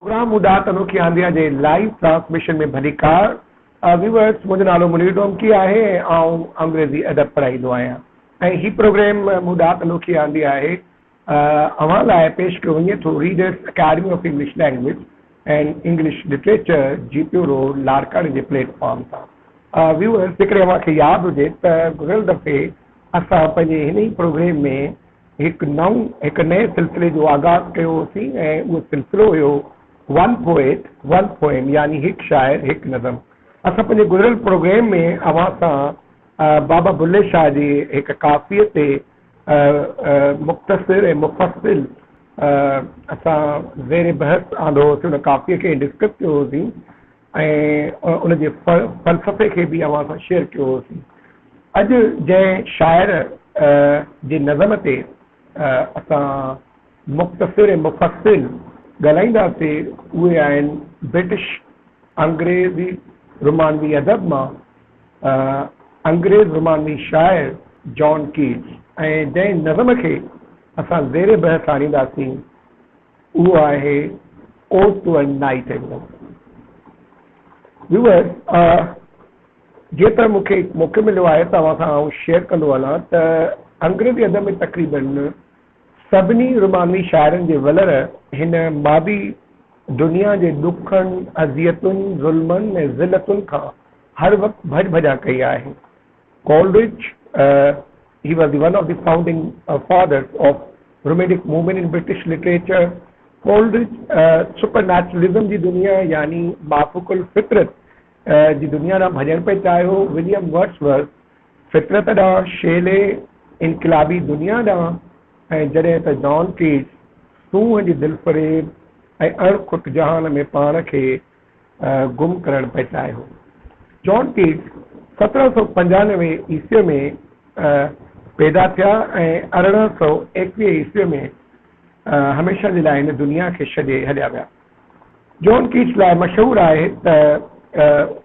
Programme اڏات انوکي آنديا جي live transmission ۾ ڀليڪار ويوئرس منهنجو نالو منير ڊومڪي آهي ۽ آئون انگريزي ادب پڙهائيندو آهيان ۽ هي پروگرام مون ڏات انوکي آندي آهي اوهان لاء پيش ڪيو وڃي ٿو readers academy of English language and English literature G P O road لاڙڪاڻي جي پليٽ فارم تان ويوئرس جيڪڏهن اوهان کي ياد هجي ته گذريل دفعي اسان پنهنجي هن ئي پروگرام ۾ هڪ نئون هڪ نئين سلسلي جو آغاز ڪيو هوسين ۽ اهو سلسلو هيو ون پوئٽ ون پوئم يعني هڪ شاعر هڪ نظم. اسان پنهنجي گذريل پروگرام ۾ اوهان سان بابا بلهي شاهه جي هڪ ڪافيء تي مختصر ۽ مفصل اسان زير بحث آندو هوسين ان ڪافيء کي ڊسڪس ڪيو هوسين. ۽ ان جي فلسفي کي به اوهان سان شيئر ڪيو هوسين. اڄ جنهن شاعر جي نظم تي اسان مختصر ۽ مفصل ڳالهائينداسين اهي آهن برٽش انگريزي رومانوي ادب مان انگريز رومانوي شاعر جان ڪيٽس ۽ جنهن نظم کي اسان زير بحث آڻينداسين اهو آهي ode to a nightingale. Viewers جيئن ته مون کي هڪ موقعو مليو آهي ته اوهان سان آئون شيئر ڪندو هلان ته انگريزي ادب ۾ تقريبن سڀني رومانوي شاعرن جي ولر هن مادي دنيا جي ڏکن، اذيتن، ظلمن ۽ ذلتن کان هر وقت ڀڄ ڀڄان ڪئي آهي. Coleridge, He was the one of the founding fathers of Romantic movement in British literature. Coleridge supernaturalism جي دنيا يعني مافوق الفطرت جي دنيا ڏانهن ڀڄڻ پئي چاهيو. وليم ورڊس ورٿ فطرت ڏانهن، شيلي انقلابي دنيا ڏانهن ۽ جڏهن ته جان ڪيٽس سونهن جي دلفريب ۽ اڻ کٽ جهان ۾ پاڻ کي گم ڪرڻ پئي چاهيو. جان ڪيٽس 1795 عيسويء ۾ پيدا ٿيا ۽ 1821 عيسويء ۾ هميشه جي لاء هن دنيا کي ڇڏي هليا ويا. جان ڪيٽس لاء مشهور آهي ته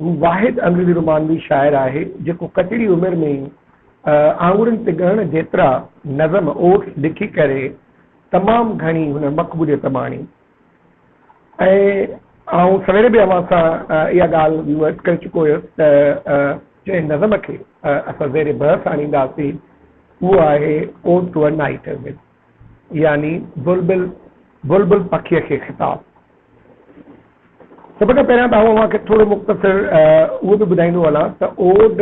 هو واحد انگريزي رومانوي شاعر آهي جيڪو ڪچڙي عمر ۾ ئي آڱرين تي ڳڻڻ جيترا نظم، Odes، لکي ڪري تمام گهڻي هن مقبوليت ماڻي. ۽ آئون سويري به اوهان سان اها ڳالهه ويوئرس ڪري چڪو هيس ته جنهن نظم کي اسان زير بحث آڻينداسين اهو آهي اوڊ ٽو ا نائٽ انگل يعني بلبل بلبل پکيء کي خطاب. سڀ کان پهريان ته آئون اوهان کي ٿورو مختصر اهو به ٻڌائيندو هلان ته اوڊ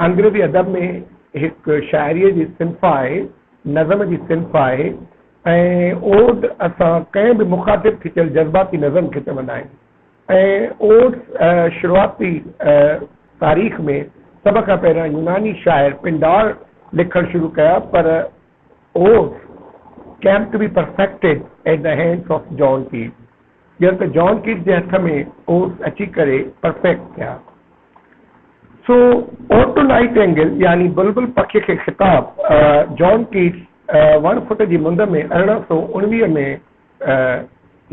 انگريزي ادب ۾ هڪ شاعريء جي صنف آهي، نظم جي صنف آهي ۽ اوڊ اسان ڪنهن به مخاطب ٿي ٿيل جذباتي نظم کي چوندا آهيون ۽ اوڊ شروعاتي تاريخ ۾ سڀ کان پهريان يوناني شاعر پنڊار لکڻ شروع ڪيا پر ode came to be perfected at the hands of John Keats ڄڻ ته جان ڪيٽس جي هٿ ۾ اوڊ اچي ڪري پرفيڪٽ ٿيا. سو اوڊ ٽو نائٽ اينگل يعني بلبل پکي کي خطاب جان ڪيٽس وڻ ڦٽ جي مند ۾ 1819 ۾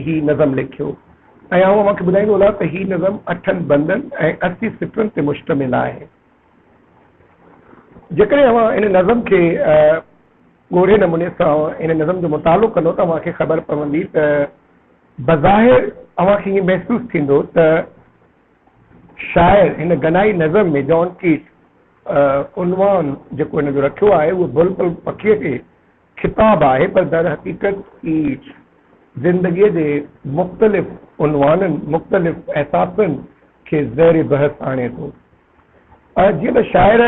هي نظم لکيو ۽ آئون اوهان کي ٻڌائيندو هلان ته هي نظم اٺن بندن ۽ 80 سٽن تي مشتمل آهي. جيڪڏهن اوهان ان نظم کي ڳوڙهي نموني سان ان نظم جو مطالعو ڪندو ته اوهان کي خبر پوندي ته بظاهر اوهان کي ائين محسوس ٿيندو ته شاعر هن غنائي نظم ۾ جان ڪيٽس عنوان جيڪو هن جو رکيو آهي اهو بلبل پکيء کي خطاب آهي پر درحقيقت ڪيٽس زندگيء جي مختلف عنوانن، مختلف احساسن کي زير بحث آڻي ٿو. جيئن ته شاعر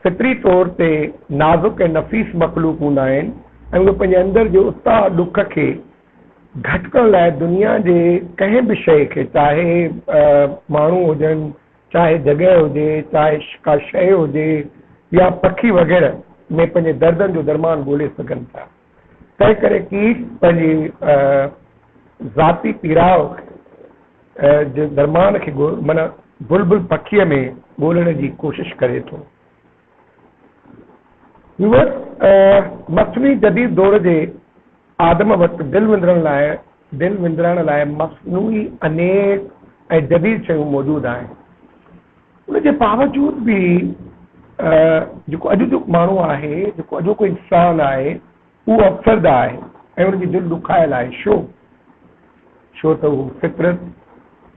فطري طور تي نازڪ ۽ نفيس مخلوق هوندا آهن ۽ اهي پنهنجي اندر جي اتاهه ڏک کي گهٽ ڪرڻ لاء دنيا جي ڪنهن به شيء کي چاهي ماڻهو هجن، چاهي جڳهه هجي، چاهي ڪا شيء هجي يا پکي وغيره ۾ پنهنجي دردن جو درمان ڳولي سگهن ٿا. تنهن ڪري ڪيٽس پنهنجي ذاتي پيڙاء جي درمان کي معنيٰ بلبل پکيء ۾ ڳولڻ جي ڪوشش ڪري ٿو. ويورس، مصنوعي جديد دور جي آدم وٽ دل وندرڻ لاء دل وندرائڻ لاء مصنوعي انيڪ ۽ جديد شيون موجود آهن. ان جي باوجود به جيڪو اڄ جو ماڻهو آهي، جيڪو اڄوڪو انسان آهي، اهو افسرده آهي ۽ ان جي دل ڏکايل آهي. شو؟ ڇو ته هو فطرت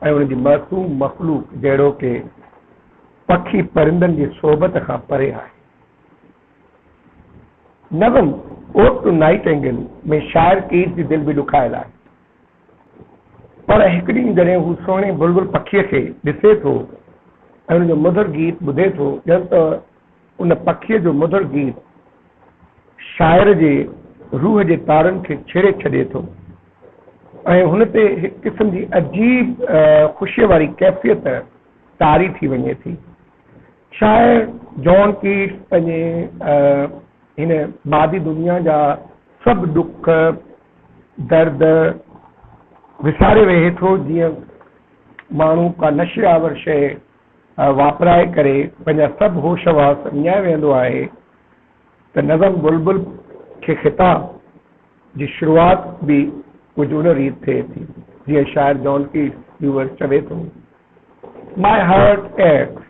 ۽ ان جي معصوم مخلوق جهڙوڪ پکي پرندن جي صحبت کان پري آهي. نظم اوڊ ٽو نائيٽ اينگل ۾ شاعر ڪيٽس جي دل به ڏکايل آهي. پر هڪ ڏينهن جڏهن هو سهڻي بلبل پکيء کي ڏسي ٿو ۽ ان جو مڌر گيت ٻڌي ٿو، ڄڻ ته ان پکيء جو مڌر گيت شاعر جي روح جي تارن کي ڇيڙي ڇڏي ٿو ۽ هن تي هڪ قسم جي عجيب خوشيء واري ڪيفيت طاري ٿي وڃي ٿي. شاعر جان ڪيٽس پنهنجي هن مادي دنيا جا سڀ ڏک درد وساري ويهي ٿو، جيئن ماڻهو ڪا نشي آور شيء واپرائي ڪري پنهنجا سڀ هوش حواس وڃائي ويهندو آهي ته نظم بلبل کي خطاب جي شروعات به ڪجهه ان ريت ٿئي ٿي، جيئن شاعر جان ڪيٽس ڊيوئر چوي ٿو. My heart aches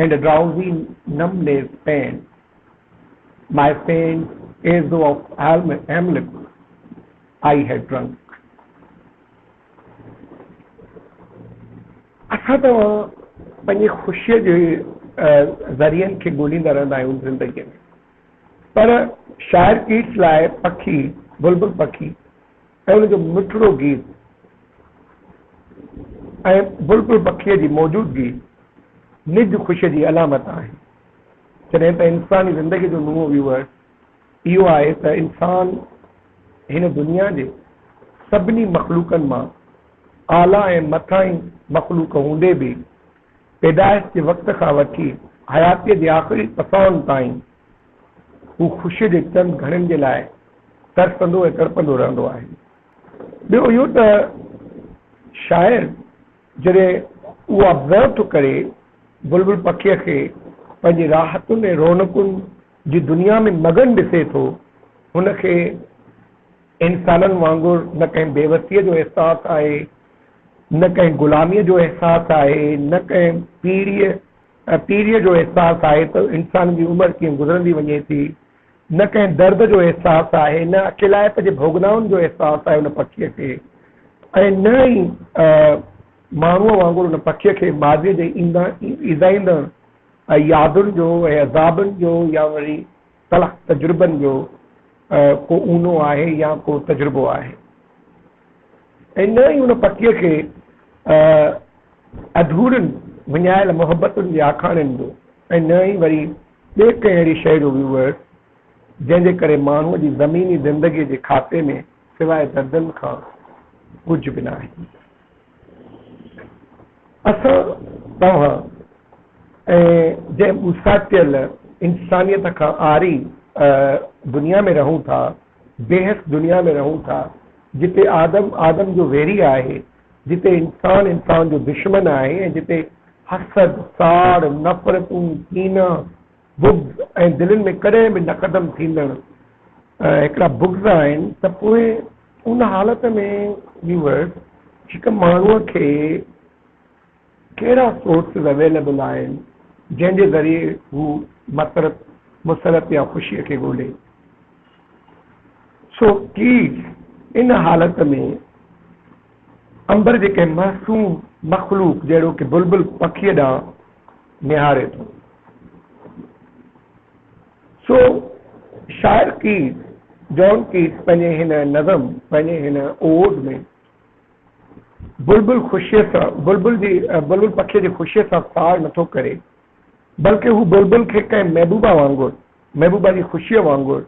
and a drowsy numbness pains my sense as though of hemlock I had drunk. اسان توهان پنهنجي خوشيء جي ذريعن کي ڳوليندا رهندا آهيون زندگيء ۾ پر شاعر ڪيٽس لاء پکي، بلبل پکي ۽ ان جو مٺڙو گيت ۽ بلبل پکيء جي موجودگي نج خوشيء جي علامت آهي. جڏهن ته انساني زندگيء جو نئون ويوئر اهو آهي ته انسان هن دنيا جي سڀني مخلوقن مان اعليٰ ۽ مٿاهين مخلوق هوندي به پيدائش جي وقت کان وٺي حياتيء جي آخري پساهن تائين هو خوشيء جي چند گهڙين جي لاء ترسندو ۽ تڙپندو رهندو آهي. ٻيو اهو ته شاعر جڏهن اهو آبزرو ٿو ڪري بلبل پکيء کي پنهنجي راحتن ۽ رونقن جي دنيا ۾ مگن ڏسي ٿو، هن کي انسانن وانگر نه ڪنهن بيوسيء جو احساس آهي، نه ڪنهن غلاميء جو احساس آهي، نه ڪنهن پيڙهيء پيريء جو احساس آهي ته انسان جي عمر ڪيئن گذرندي وڃي ٿي، نه ڪنهن درد جو احساس آهي، نه اڪيلائپ جي ڀوڳنائن جو احساس آهي ان پکيء کي ۽ نه ئي ماڻهوء وانگر ان پکيء کي ماضيء جي ايذائيندڙ يادن جو ۽ عذابن جو يا وري تلخ تجربن جو ڪو اونو آهي يا ڪو تجربو آهي ۽ نه ئي ان پکيء کي اڌورين وڃايل محبتن جي آکاڻين جو ۽ نه ئي وري ٻي ڪنهن اهڙي شيء جو ويوئرس جنهن جي ڪري ماڻهوء جي زميني زندگيء جي کاتي ۾ سواء دردن کان ڪجهه به ناهي. اسان، توهان ۽ جنهن ٻوساٽيل انسانيت کان عاري دنيا ۾ رهون ٿا، بيحس دنيا ۾ رهون ٿا، جتي آدم آدم جو ويري آهي، جتي انسان انسان جو دشمن آهي ۽ جتي حسد، ساڙ، نفرتون، ڪينا، بغض ۽ دلين ۾ ڪڏهن به نه ختم ٿيندڙ هڪڙا بغض آهن ته پوء ان حالت ۾ ويوئرس هڪ ماڻهوء کي ڪهڙا سورسز اويليبل آهن جنهن جي ذريعي هو مسرت، مسرت يا خوشيء کي ڳولي؟ سو ڪيٽس ان حالت ۾ امبر جي ڪنهن معصوم مخلوق جهڙوڪ بلبل پکيء ڏانهن نهاري ٿو. سو شاعر ڪيٽس، جان ڪيٽس، پنهنجي هن نظم، پنهنجي هن اوڊ ۾ بلبل خوشيء سان بلبل جي بلبل پکيء جي خوشيء سان ساڙ نٿو ڪري، بلڪه هو بلبل کي ڪنهن محبوبه وانگر، محبوبه جي خوشيء وانگر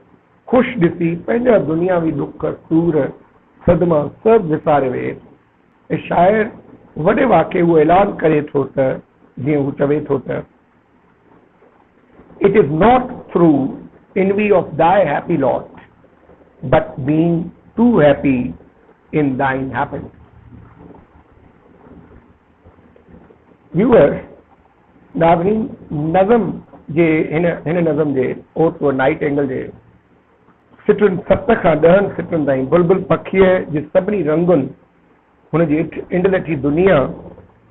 خوش ڏسي پنهنجا دنياوي ڏک، سور، صدما سڀ وساري ويهي ٿو ۽ شاعر وڏي واڪي اهو اعلان ڪري ٿو ته جيئن هو چوي ٿو ته. It is not through envy of thy happy lot, but being too happy in thine happiness. Viewers, ناظرين نظم جي هن هن نظم جي اوٽ ٽو نائيٽ اينگل جي سٽن ست کان ڏهن سٽن تائين بلبل پکيء جي سڀني رنگن هن جي انڊلٺي دنيا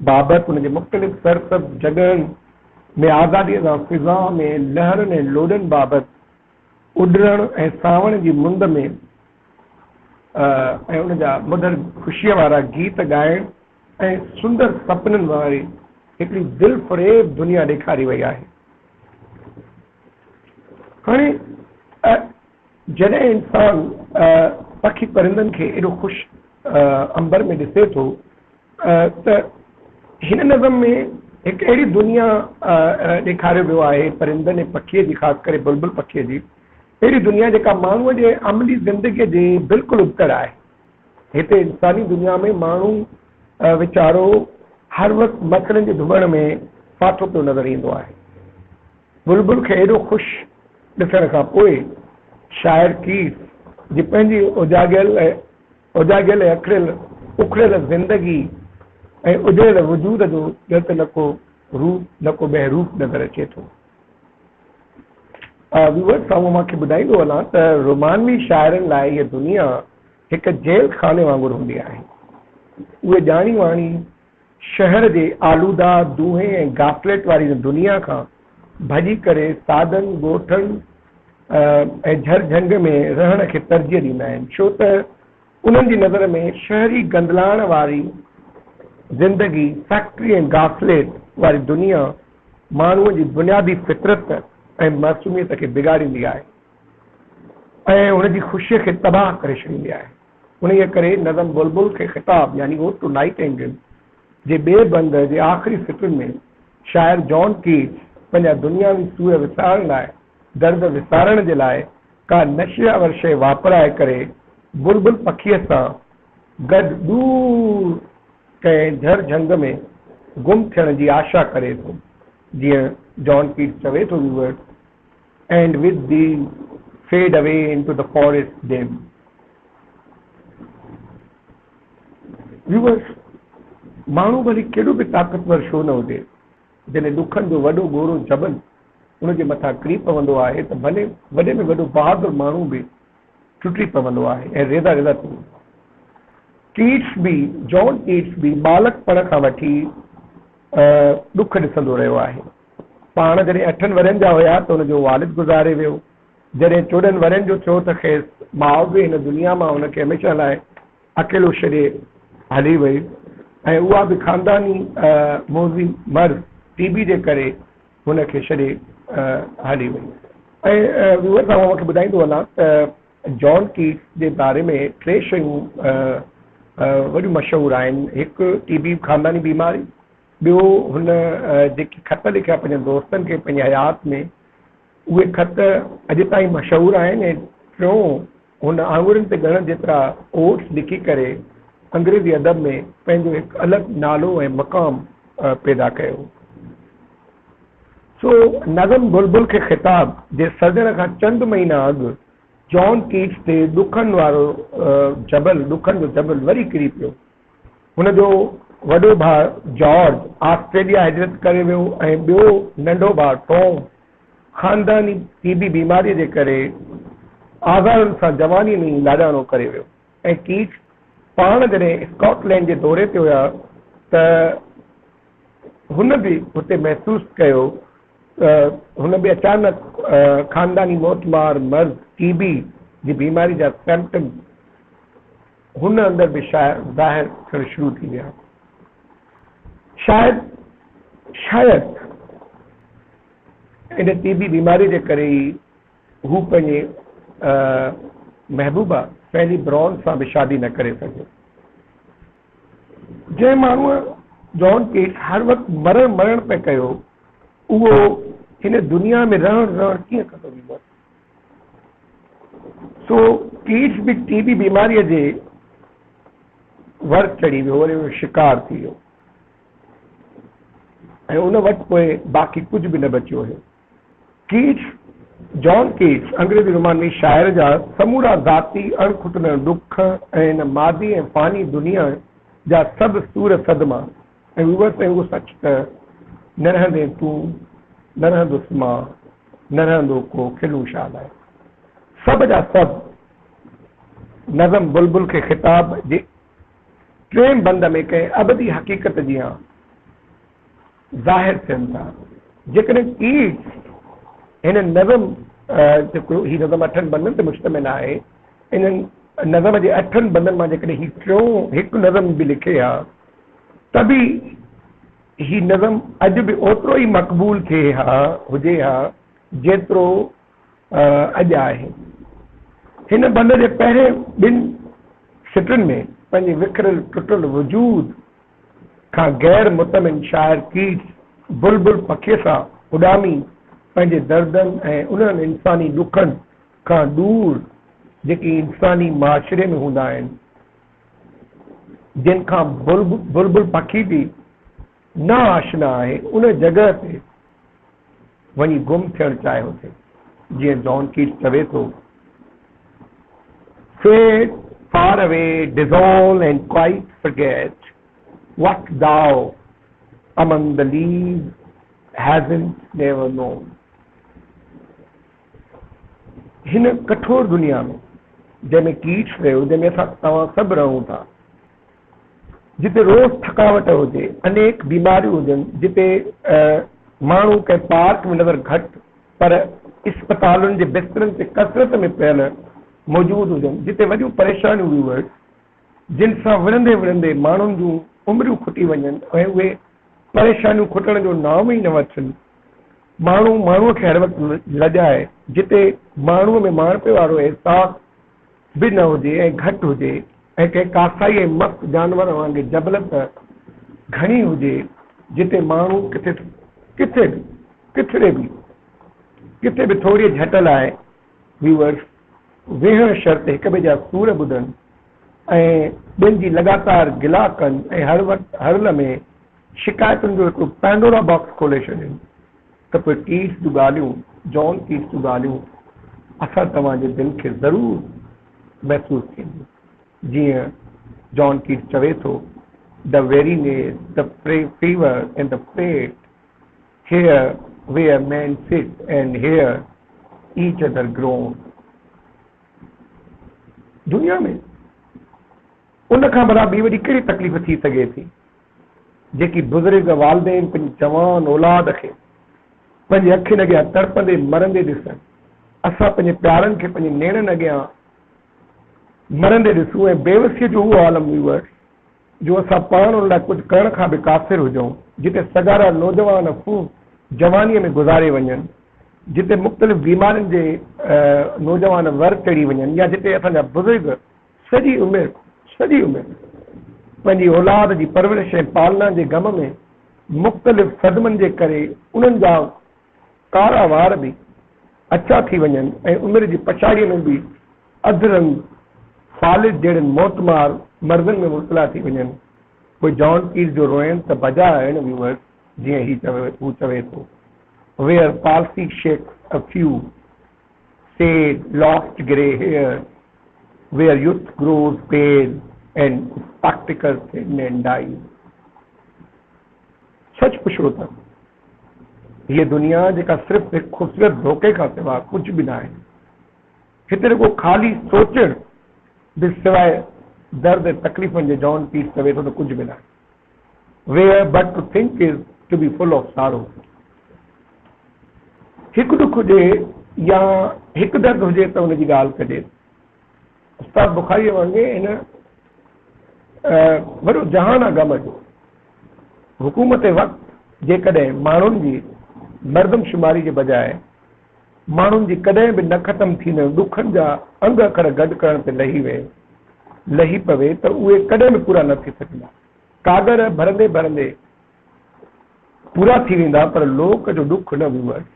بابت هن جي مختلف سرسبز جڳهن ۾ آزاديء سان فضا ۾ لهرن ۽ لوڏن بابت اڏرڻ ۽ سانوڻ جي مند ۾ ۽ ان جا مڌر خوشيء وارا گيت ڳائڻ ۽ سندر سپنن واري هڪڙي دلفريب دنيا ڏيکاري وئي آهي. هاڻي جڏهن انسان پکي پرندن کي ايڏو خوش امبر ۾ ڏسي ٿو ته هن نظم ۾ هڪ اهڙي دنيا ڏيکاريو ويو آهي پرندن ۽ پکيء جي خاص ڪري بلبل پکيء جي اهڙي دنيا جيڪا ماڻهوء جي عملي زندگيء جي بلڪل ابتڙ آهي. هتي انساني دنيا ۾ ماڻهو ويچارو هر وقت مسئلن جي ڌٻڻ ۾ ڦاٿو پيو نظر ايندو آهي. بلبل کي ايڏو خوش ڏسڻ کان پوء شاعر ڪيٽس جي پنهنجي اوجاڳيل ۽ اوجاڳيل ۽ اکڙيل اکڙيل زندگي ۽ اجڙيل وجود جو ڄڻ ته نه ڪو روپ نه ڪو ٻهروپ نظر اچي ٿو. ويورس آئون اوهان کي ٻڌائيندو هلان ته رومانوي شاعرن لاء هيء دنيا هڪ جيل خاني وانگر هوندي آهي. اهي ڄاڻي واڻي شهر جي آلوده دونهين ۽ گاسليٽ واري هن دنيا کان ڀڄي ڪري سادن ڳوٺن ۽ جهر جهنگ ۾ رهڻ کي ترجيح ڏيندا آهن ڇو ته انهن جي نظر ۾ شهري گندلاڻ واري زندگي، فيڪٽري ۽ گاسليٽ واري دنيا ماڻهوء جي بنيادي فطرت ۽ معصوميت کي بگاڙيندي آهي ۽ هن جي خوشيء کي تباهه ڪري ڇڏيندي آهي. انهيء ڪري نظم بلبل کي خطاب يعني Ode to Nightingale جي ٻئي بند جي آخري سٽن ۾ شاعر جان ڪيٽس پنهنجا دنياوي سور وسارڻ لاء درد وسارڻ جي لاء ڪا نشي آور شيء واپرائي ڪري بلبل پکيء سان گڏ ڏور ڪنهن جهر جهنگ ۾ گم ٿيڻ جي آشا ڪري ٿو، جيئن جان ڪيٽس چوي ٿو viewers, And with thee fade away into the forest dim. Viewers, ماڻهو ڀلي ڪيڏو به طاقتور ڇو نه هجي، جڏهن ڏکن جو وڏو ڳورو جبل ان جي مٿان ڪري پوندو آهي ته ڀلي وڏي ۾ وڏو بهادر ماڻهو به ٽٽي پوندو آهي ۽ ريزا ريزا ٿي ويندو آهي. ڪيٽس بي، جان ڪيٽس بي ٻالڪپڻ کان وٺي ڏک ڏسندو رهيو آهي. پاڻ جڏهن اٺن ورهين جا هيا ته ان جو والد گذاري ويو. جڏهن 14 ورهين جو ٿيو ته کيس ماء به هن دنيا مان هن کي هميشه لاء اڪيلو ڇڏي هلي وئي ۽ اها به خانداني موذي مرض ٽي بي جي ڪري هن کي ڇڏي هلي وئي. ۽ ويورز آئون اوهان کي ٻڌائيندو هلان ته جان ڪيٽس جي باري ۾ ٽي شيون وڏيون مشهور آهن، هڪ ٽي بي خانداني بيماري، ٻيو هن جيڪي خط لکيا پنهنجن دوستن کي پنهنجي حيات ۾ اهي خط اڄ تائين مشهور آهن ۽ ٽيون هن آڱرين تي ڳڻڻ جيترا اوٽس لکي ڪري انگريزي ادب ۾ پنهنجو هڪ الڳ نالو ۽ مقام پيدا ڪيو. سو نظم بلبل کي خطاب جي سرجڻ کان چند مهينا اڳ جان ڪيٽس تي ڏکن وارو جبل، ڏکن جو جبل وري ڪري پيو. هن جو وڏو ڀاء جارج آسٽريليا هجرت ڪري ويو ۽ ٻيو ننڍو ڀاء ٽام خانداني ٽي بي بيماريء جي ڪري آزارن سان جوانيء ۾ ئي لاڏاڻو ڪري ويو ۽ ڪيٽس پاڻ جڏهن اسڪاٽ لينڊ جي دوري تي هيا ته هن به اتي محسوس ڪيو ته هن به اچانڪ خانداني موتمار مرض ٽي بي جي بيماري جا سمپٽمز هن اندر به ظاهر ٿيڻ شروع ٿي ويا. شايد شايد ان ٽي بي بيماري جي ڪري ئي هو پنهنجي محبوبه فيني برون سان به شادي نه ڪري سگهيو. جنهن ماڻهوء جان ڪيٽس هر وقت مرڻ مرڻ پئي ڪيو، اهو هن دنيا ۾ رهڻ رهڻ ڪيئن ڪندو ويندو؟ سو ڪيٽس به ٽي بي بيماريء جي ور چڙهي ويو، وري اهو شڪار ٿي ويو ۽ ان وٽ پوء باقي ڪجهه به نه بچيو هيو. ڪيٽس، جان ڪيٽس، انگريزي رومانوي شاعر جا سمورا ذاتي اڻ کٽندڙ ڏک ۽ هن مادي ۽ فاني دنيا جا سڀ سور صدما ۽ ويورس ۽ اهو سچ ته نه رهندين تون، نه رهندس مان، نه رهندو ڪو کلون شاهه لاء. سڀ جا سڀ نظم بلبل کي خطاب جي ٽئين بند ۾ ڪنهن ابدي حقيقت جيان ظاهر ٿين ٿا. جيڪڏهن ڪيٽس هن نظم جيڪو هي نظم اٺن بندن تي مشتمل آهي، انهن نظم جي اٺن بندن مان جيڪڏهن هي ٽيون هڪ نظم به لکي ها ته به هي نظم اڄ به اوترو ئي مقبول ٿئي ها، هجي ها، جيترو اڄ آهي. هن بند جي پهرين ٻن سٽن ۾ پنهنجي وکريل ٽٽل وجود کان غير مطمئن شاعر ڪيٽس بلبل پکيء سان اڏامي پنهنجي دردن ۽ انهن انساني ڏکن کان ڏور جيڪي انساني معاشري ۾ هوندا آهن، جن کان بلبل پکي به نا آشنا آهي، ان جڳهه تي وڃي گم ٿيڻ چاهيو ٿي. جيئن جان ڪيٽس چوي ٿو، Fade far away, dissolve and quite forget what thou among the leaves hasn't never known. هن ڪٺور دنيا ۾، جنهن ۾ ڪيٽس رهيو، جنهن ۾ اسان توهان سڀ رهون ٿا، جتي روز ٿڪاوٽ هجي، انيڪ بيماريون هجن، جتي ماڻهو ڪنهن پارڪ ۾ نظر گهٽ پر اسپتالن جي بسترن تي ڪثرت ۾ پيل موجود هجن، جتي وڏيون پريشانيون ويورس، جن سان وڙهندي وڙهندي ماڻهن جون عمريون کٽي وڃن ۽ اهي پريشانيون کٽڻ جو نانء ئي نه وٺن. ماڻهو ماڻهوء کي هر وقت لڄائي، جتي ماڻهوء ۾ ماڻهپي وارو احساس به نه هجي ۽ گهٽ هجي ۽ ڪنهن ڪاسائي ۽ مست جانور وانگي جبلت گهڻي هجي، جتي ماڻهو ڪٿي ڪٿي به ڪٿڙي به ڪٿي به ٿوريء جهٽ لاء ويورس ويهڻ شرط هڪ ٻئي جا سور ٻڌن ۽ ٻين جي لڳاتار گلا ڪن ۽ هر وقت هر لمحي شڪايتن جو هڪڙو پينڊورا باڪس کولي ڇڏين ته پوء ڪيٽس جون ڳالهيون، جان ڪيٽس جون ڳالهيون اسان توهان جي دل کي ضرور محسوس ٿينديون. جيئن جان ڪيٽس چوي ٿو، The weariness, the fever and the fret, here where men sit and hear each other groan. دنيا ۾ ان کان ڀلا ٻي وڏي ڪهڙي تڪليف ٿي سگهي ٿي؟ جيڪي بزرگ والدين پنهنجي جوان اولاد کي پنهنجي اکين اڳيان تڙپندي مرندي ڏسن، اسان پنهنجي پيارن کي پنهنجي نيڻن اڳيان مرندي ڏسون ۽ بيوسيء جو اهو عالم ويور جو اسان پاڻ ان لاء ڪجهه ڪرڻ کان به قاصر هجون، جتي سگهارا نوجوان ڦوهه جوانيء ۾ گذاري وڃن، جتي مختلف بيمارين جي نوجوان ور چڙهي وڃن يا جتي اسان جا بزرگ سڄي عمر سڄي عمر پنهنجي اولاد جي پرورش ۽ پالنا جي غم ۾ مختلف صدمن جي ڪري انهن جا ڪارا وار به اڇا ٿي وڃن ۽ عمر جي پڇاڙيء ۾ به اڌ رنگ فالج جهڙن موتمار مرضن ۾ مبتلا ٿي وڃن. پوء جان ڪيٽس جو روئڻ ته بجا آهي نه ويورس جيئن هي هو چوي ٿو Where palsy shakes a few sad lost grey hair where youth grows pale and spectacles thin and dies. سچ پڇو ته هيء دنيا جيڪا صرف هڪ خوبصورت ڌوڪي کان سوا ڪجهه به ناهي، هتي رڳو خالي سوچڻ به سواء درد ۽ تڪليفن جي جان ڪيٽس چوي ٿو ته ڪجهه به ناهي. Where but to think is to be full of sorrow. هڪ ڏک هجي يا هڪ درد هجي ته ان جي ڳالهه ڪجي. استاد بخاريء وانگي هن وڏو جهان آ غم جو. حڪومت وقت جيڪڏهن ماڻهن جي مردم شماري جي بجاء ماڻهن جي ڪڏهن به نه ختم ٿيندڙ ڏکن جا انگ اکر گڏ ڪرڻ تي لهي ويئي لهي پوي ته اهي ڪڏهن به پورا نه ٿي سگهندا. ڪاڳر ڀرندي ڀرندي پورا ٿي ويندا پر لوڪ جو ڏک نه ويورس.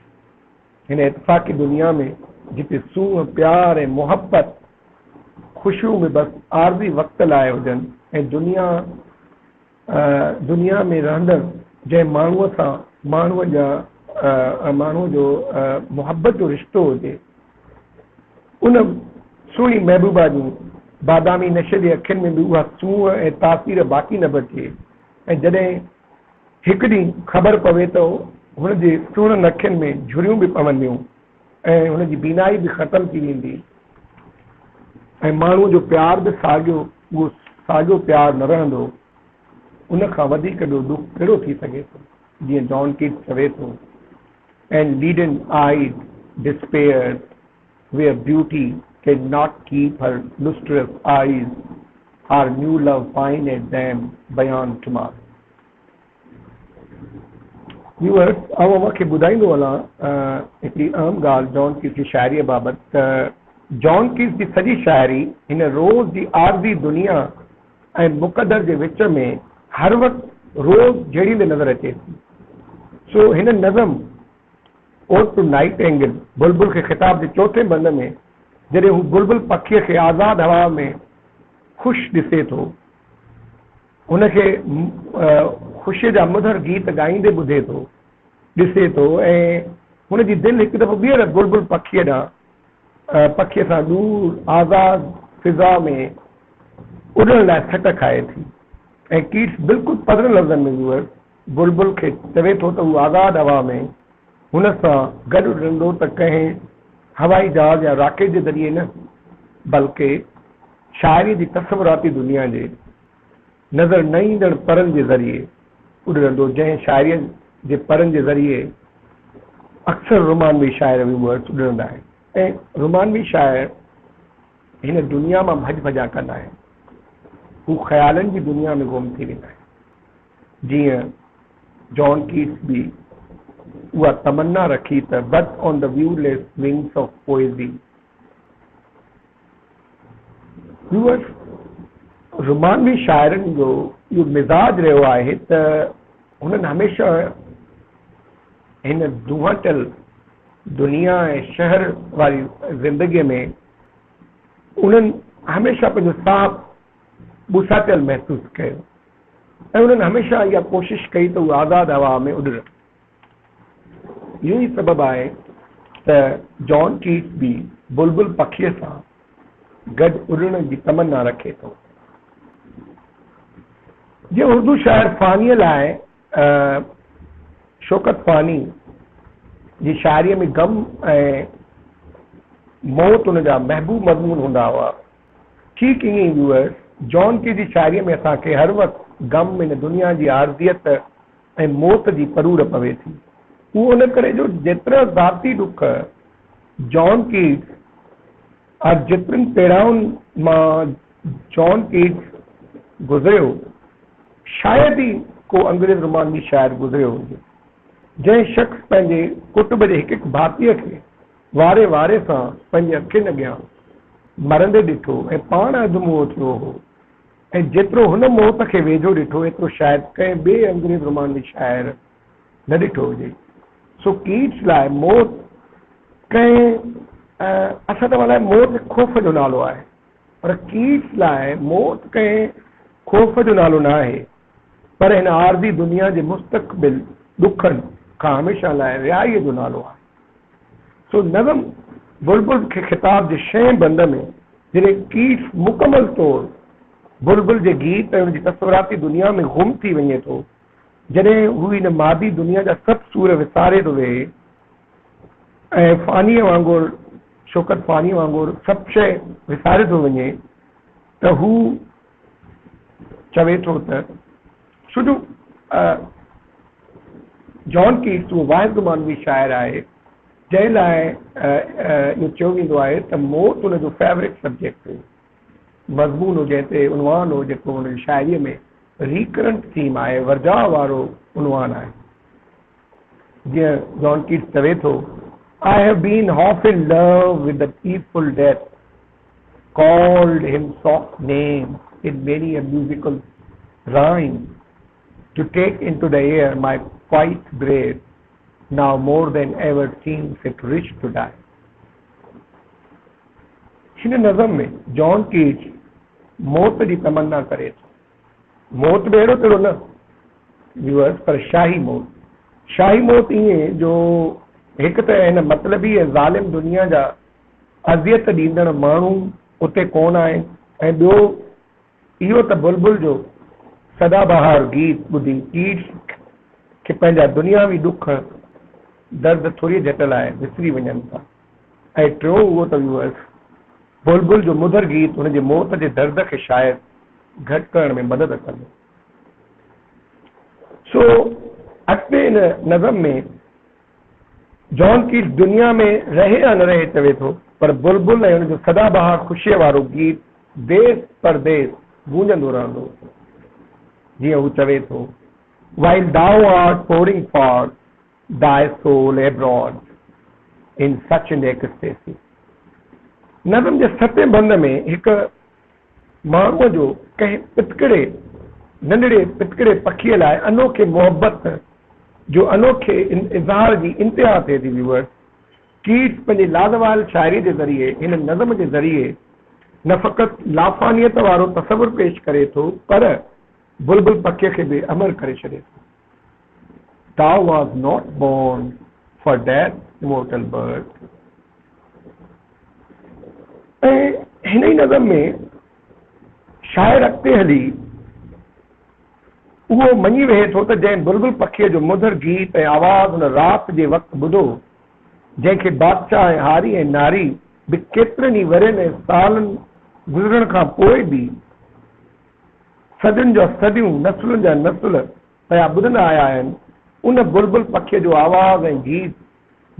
هن اتفاقي دنيا ۾ جتي سونهن، پيار ۽ محبت، خوشيون به بس عارضي وقت لاء هجن ۽ دنيا دنيا ۾ رهندڙ جنهن ماڻهوء سان ماڻهوء جا ماڻهوء جو محبت جو رشتو هجي، ان سهڻي محبوبا جون بادامي نشيلي اکين ۾ به اها سونهن ۽ تاثير باقي نه بچي ۽ جڏهن هڪ ڏينهن خبر پوي ته هن جي سهڻن اکين ۾ جهريون به پونديون ۽ هن جي بينائي به ختم ٿي ويندي ۽ ماڻهوء جو پيار به ساڳيو اهو ساڳيو پيار نه رهندو، ان کان وڌيڪ ٻيو ڏک ڪهڙو ٿي سگهي ٿو؟ جيئن جان ڪيٽس چوي ٿو، And leaden eyed despair where beauty can not keep her lustrous eyes her new love pine at them beyond tomorrow. Viewers, آئون اوهان کي ٻڌائيندو هلان هڪڙي اهم ڳالهه جان ڪيٽس جي شاعريء بابت ته جان ڪيٽس جي سڄي شاعري هن روز جي عارضي دنيا ۽ مقدر جي وچ ۾ هر وقت روز جهيڙيندي نظر اچي ٿي. سو هن نظم اوڊ ٽو نائيٽ اينگل، بلبل کي خطاب جي چوٿين بند ۾ جڏهن هو بلبل پکيء کي آزاد هوا ۾ خوش ڏسي ٿو، هن کي خوشيء جا مڌر گيت ڳائيندي ٻڌي ٿو، ڏسي ٿو ۽ هن جي دل هڪ دفعو ٻيهر بلبل پکيء ڏانهن، پکيء سان ڏور آزاد فضا ۾ اڏڻ لاء سٽ کائي ٿي ۽ ڪيٽس بلڪل پڌرن لفظن ۾ ويوئرس بلبل کي چوي ٿو ته هو آزاد هوا ۾ هن سان گڏ اڏندو ته ڪنهن هوائي جهاز يا راڪيٽ جي ذريعي نه بلڪه شاعريء جي تصوراتي دنيا جي نظر نه ايندڙ پرن جي ذريعي اڏرندو، جنهن شاعريء جي پرن جي ذريعي اڪثر رومانوي شاعر ويوئرس اڏرندا آهن ۽ رومانوي شاعر هن دنيا مان ڀڄ ڀڄان ڪندا آهن، هو خيالن جي دنيا ۾ گم ٿي ويندا آهن. جيئن جان ڪيٽس به اها تمنا رکي ته But on the viewless wings of poesy. Viewers, رومانوي شاعرن جو اهو مزاج رهيو آهي ته هنن هميشه هن دونهاٽيل دنيا ۽ شهر واري زندگيء ۾ انهن هميشه پنهنجو ساهه ٻوساٽيل محسوس ڪيو ۽ انهن هميشه اها ڪوشش ڪئي ته هو آزاد هوا ۾ اڏرن. اهو ئي سبب آهي ته جان ڪيٽس به بلبل پکيء سان گڏ اڏڻ جي تمنا رکي ٿو. جيئن اردو شاعر فانيء لاء شوڪت فاني جي شاعريء ۾ غم ۽ موت ان جا محبوب مضمون هوندا هئا، ٺيڪ ائين ئي ويوئرس، جان ڪي جي شاعريء ۾ اسان کي هر وقت غم، هن دنيا جي عارضيت ۽ موت جي پرور پوي ٿي. اهو ان ڪري جو جيترا ذاتي ڏک جان ڪيٽس ۽ جيترين پيڙائن مان جان ڪيٽس گذريو، شايد ئي ڪو انگريز رومانوي شاعر گذريو هجي، جنهن شخص پنهنجي ڪٽنب جي هڪ هڪ ڀاتيء کي واري واري سان پنهنجي اکين اڳيان مرندي ڏٺو ۽ پاڻ اڌ موئو ٿيو هو ۽ جيترو هن موت کي ويجهو ڏٺو ايترو شايد ڪنهن ٻئي انگريز رومانوي شاعر نه ڏٺو هجي. سو ڪيٽس لاء موت ڪنهن اسان توهان لاء موت هڪ خوف جو نالو آهي پر ڪيٽس لاء موت ڪنهن خوف جو نالو نه آهي پر هن عارضي دنيا جي مستقبل ڏکن کان هميشه لاء رهائيء جو نالو آهي. سو نظم بلبل کي خطاب جي ڇهين بند ۾ جڏهن ڪيٽس مڪمل طور بلبل جي گيت ۽ ان جي تصوراتي دنيا ۾ گم ٿي وڃي ٿو، جڏهن هو هن مادي دنيا جا سڀ سور وساري ٿو ويهي ۽ فانيء وانگر شوڪت فانيء وانگر سڀ شيء وساري ٿو وڃي ته هو چوي ٿو ته ڇو جو جان ڪيٽس اهو واحد رومانوي شاعر آهي جنهن لاء اهو چيو ويندو آهي ته موت هن جو فيورٽ سبجيڪٽ هو، مضمون هو جنهن تي عنوان هو جيڪو هن جي شاعريء ۾ ريڪرنٽ ٿيم آهي، ورجاء وارو عنوان آهي. جيئن جان ڪيٽس چوي ٿو، I have been half in love with the peaceful death, called him soft names in many a musical rhyme, to take into the air my quiet breath, now more than ever seems it rich to die. هن نظم ۾ John Keats موت جي تمنا ڪري ٿو. موت به اهڙو تهڙو نه ويورس پر شاهي موت. شاهي موت ائين جو هڪ ته هن مطلبي ۽ ظالم دنيا جا اذيت ڏيندڙ ماڻهو اتي ڪونه آهن ۽ ٻيو اهو ته بلبل جو سدا بهار گيت ٻڌي ڪيٽس کي پنهنجا دنياوي ڏک درد ٿوريء جهٽ لاء وسري وڃن ٿا ۽ ٽيون اهو ته ويورس بلبل جو مڌر گيت هن جي موت جي درد کي شايد گهٽ ڪرڻ ۾ مدد ڪندو. سو اڳتي ان نظم ۾ جان ڪيٽس دنيا ۾ رهي يا نه رهي چوي ٿو، پر بلبل ۽ ان جو سدا بهار خوشيء وارو گيت ديس پرديس گونجندو رهندو. جيئن هو چوي ٿو، While thou art pouring forth thy soul abroad in such an ecstasy. نظم جي ستين بند ۾ هڪ ماڻهوء جو ڪنهن پتڪڙي ننڍڙي پتڪڙي پکيء لاء انوکي محبت جو انوکي اظهار جي انتها ٿئي ٿي. ويورس ڪيٽس پنهنجي لازوال شاعريء جي ذريعي هن نظم جي ذريعي نه فقط لافانيت وارو تصور پيش ڪري ٿو پر بلبل پکيء کي به امر ڪري ڇڏي ٿو. Thou was not born for death, immortal bird. ۽ هن ئي نظم ۾ شاعر اڳتي هلي اهو مڃي ويهي ٿو ته جنهن بلبل پکيء جو مڌر گيت ۽ آواز هن رات جي وقت ٻڌو، جنهن کي بادشاهه ۽ هاري ۽ ناري به ڪيترن ئي ورهين ۽ سالن گذرڻ کان پوء به صدين جا صديون، نسلن جا نسل پيا ٻڌندا آيا آهن، ان بلبل پکيء جو آواز ۽ گيت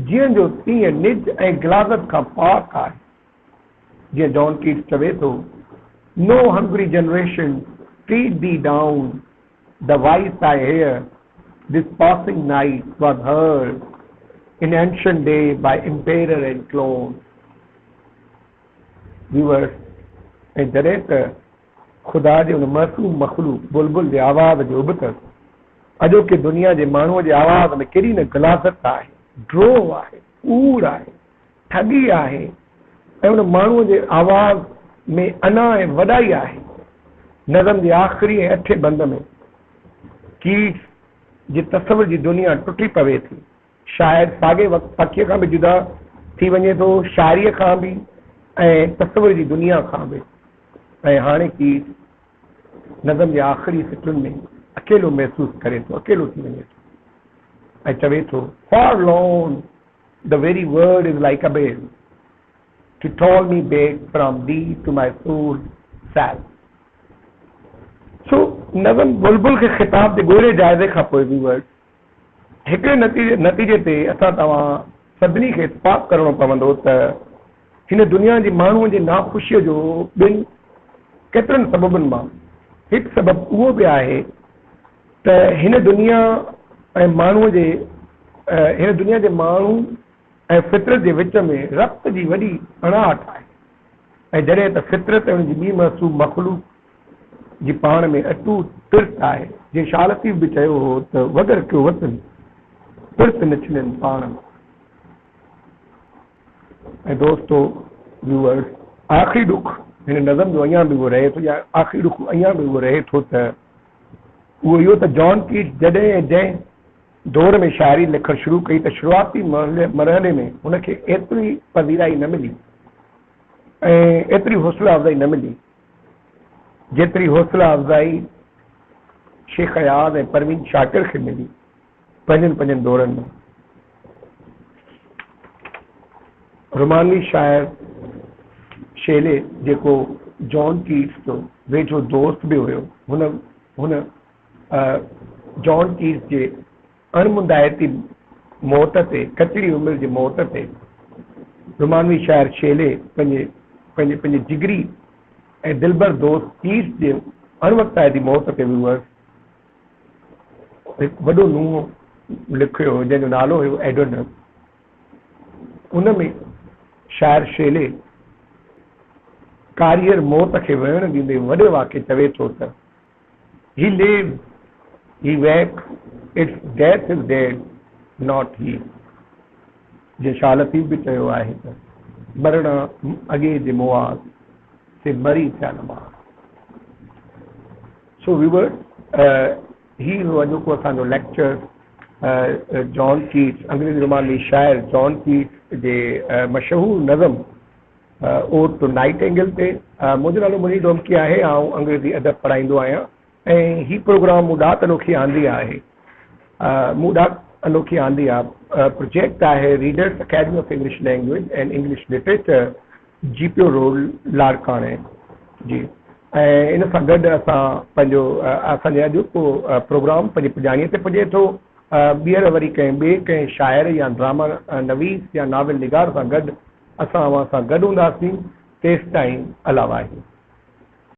جيئن جو تيئن نج ۽ غلاظت کان پاڪ آهي. جيئن جان ڪيٽس چوي ٿو، No hungry generation tread thee down, the voice I hear this passing night was heard in ancient day by emperor and clown. Viewers, ۽ جڏهن ته خدا جي ان معصوم مخلوق بلبل جي آواز جي ابتڙ اڄوڪي دنيا جي ماڻهوء جي آواز ۾ ڪيڏي نه غلاظت آهي، ڊوهه آهي، ڪوڙ آهي، ٺڳي آهي ۽ ان ماڻهوء جي آواز ۾ انا ۽ وڏائي آهي. نظم جي آخري ۽ اٺين بند ۾ ڪيٽس جي تصور جي دنيا ٽٽي پوي ٿي. شاعر ساڳئي وقت پکيء کان به جدا ٿي وڃي ٿو، شاعريء کان به ۽ تصور جي دنيا کان به ۽ هاڻي ڪيٽس نظم جي آخري سٽن ۾ اڪيلو محسوس ڪري ٿو، اڪيلو ٿي وڃي ٿو ۽ چوي ٿو، Forlorn the very word is like a bell to toll me back from thee to my soul's cell. سو نظم بلبل کي خطاب جي ڳوڙهي جائزي کان پوء ويورس هڪڙي نتيجي تي اسان توهان سڀني کي اتفاق ڪرڻو پوندو ته هن دنيا جي ماڻهوء جي ناخوشيء جو ٻين ڪيترن سببن مان هڪ سبب اهو به آهي ته هن دنيا ۽ ماڻهوء جي هن دنيا جي ماڻهو ۽ فطرت جي وچ ۾ ربط جي وڏي اڻاٺ آهي ۽ جڏهن ته فطرت ۽ ان جي ٻي معصوم مخلوق جي پاڻ ۾ اٽوٽ پرت آهي، جيئن شاهه لطيف به چيو هو ته وگر ڪيو وطن، پرت نه ڇنن پاڻ ۾. ۽ دوستو، ويوئرز، آخري ڏک هن نظم جو اڃا به اهو رهي ٿو يا آخري ڏک اڃا به اهو رهي ٿو ته اهو اهو ته جان ڪيٽس جڏهن ۽ جنهن دور ۾ شاعري لکڻ شروع ڪئي ته شروعاتي مرحلي ۾ هن کي ايتري پذيرائي نه ملي ۽ ايتري حوصله افزائي نه ملي جيتري حوصله افزائي شيخ اياز ۽ پروين شاڪر کي ملي پنهنجن پنهنجن دورن ۾. رومانوي شاعر شيلي جيڪو جان ڪيٽس جو ويجهو دوست به هيو هن هن جان ڪيٽس جي اڻمندائتي موت تي، ڪچڙي عمر جي موت تي رومانوي شاعر شيلي پنهنجي پنهنجي پنهنجي جگري ۽ دلبر دوست ڪيٽس جي اڻوقتائتي موت تي ويورس هڪ وڏو نوح لکيو هو جنهن جو نالو هيو ايڊونس. ان ۾ شاعر شيلي ڪاريهر موت کي ويڻ ڏيندي وڏي واڪي چوي ٿو ته. He lives, he wakes, its death is dead, not he. جيئن شاهه لطيف به چيو آهي ته مرڻا اڳي جي مئا، سي مري ٿيا نه مار. سو ويورز هي هو اڄوڪو اسان جو ليڪچر جان ڪيٽس انگريزي رومانوي شاعر جان ڪيٽس جي مشهور نظم اوڊ ٽو نائيٽ اينگل تي. منهنجو نالو منير ڊومڪي آهي. آئون انگريزي ادب پڙهائيندو آهيان ۽ هي پروگرام مون ڏات انوکي آندي آهي. مون ڏات انوکي آندي آ پروجيڪٽ آهي readers academy of English language and English literature G P O road لاڙڪاڻي جي ۽ ان سان گڏ اسان پنهنجو اسان جي اڄوڪو پروگرام پنهنجي پڄاڻي تي پڄي ٿو. ٻيهر وري ڪنهن ٻئي ڪنهن شاعر يا ڊراما نويس يا ناول نگار سان گڏ اسان اوهان سان گڏ هونداسين، تيستائين الله واهي.